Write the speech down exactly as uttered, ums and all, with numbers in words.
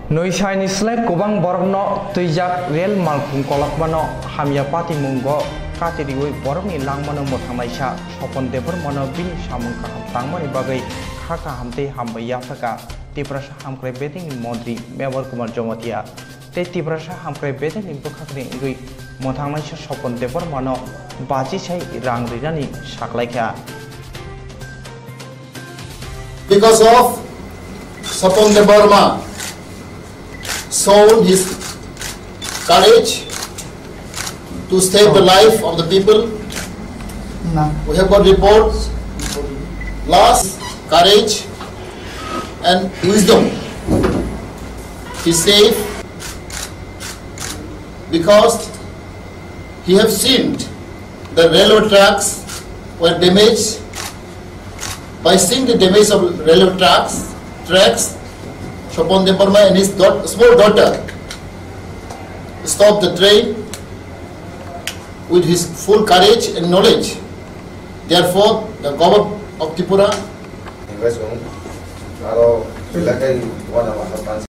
Nwi saini slai kwbang borokno twijak rel malkhung kolokmano hamya patimungo katiriwi borokni langmano mwthangnaisa Sopon Debbarmano bini samung kaham tangmani bagwi kha kaham tei hambai yapharkha Tiprasa Hamkrai Bedekni Montri Mebar Kumar Jamatia tei Tiprasa Hamkrai Bedekni bwkhakni wngwi mwthangnaisa Sopon Debbarmano bachi sai rang rinani saklaikha. Because of Sopon Debbarma shown his courage to save the life of the people. We have got reports, last courage and wisdom. He saved because he have seen the railway tracks were damaged. By seeing the damage of railway tracks, tracks, Sopon Debbarma and his daugh- small daughter stopped the train with his full courage and knowledge. Therefore, the government of Tripura. Hingke chwng aro belai khe uanama